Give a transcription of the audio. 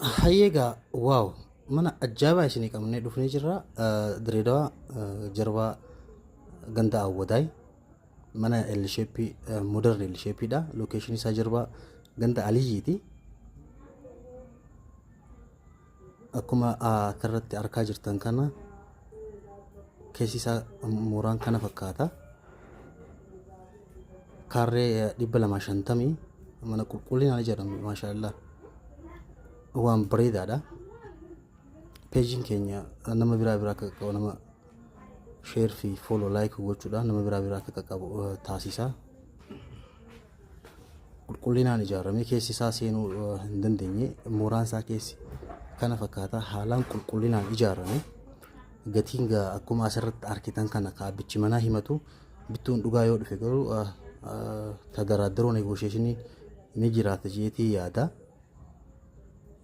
Hayyee egaa, wow, mana ajaa'ibaa isinii qabnee dhufnee jirra. Direedawaa, Jarbaa, ganda Awwadaay, mana L shape, modern L shape dha. Location isaa Jarbaa, ganda Aliyyiiti. Akkuma asirratti argaa jirtan kana, keessi isaa mooraan kana fakkaata. Kaarree 250, mana qulqullinaan ijaarame, maashaallah, waan bareedaadha. Peejiin keenya nama biraa biraa akka qaqqabu, nama share fi follow, like gochuudhaan nama biraa biraa akka qaqqabu taasisa. Qulqullinaan ijaarame, keessi isaa seenuu hin dandeenye. Mooraan isaa keessi kana fakkaata, haalaan qulqullinaan ijaarame. Gatiin akkuma asirratti argitan kana kaabbichi manaa himatu. Bittuun dhugaa yoo dhufe garuu tadaraaddaroo, negotiation ni jiraata jeetii yaada.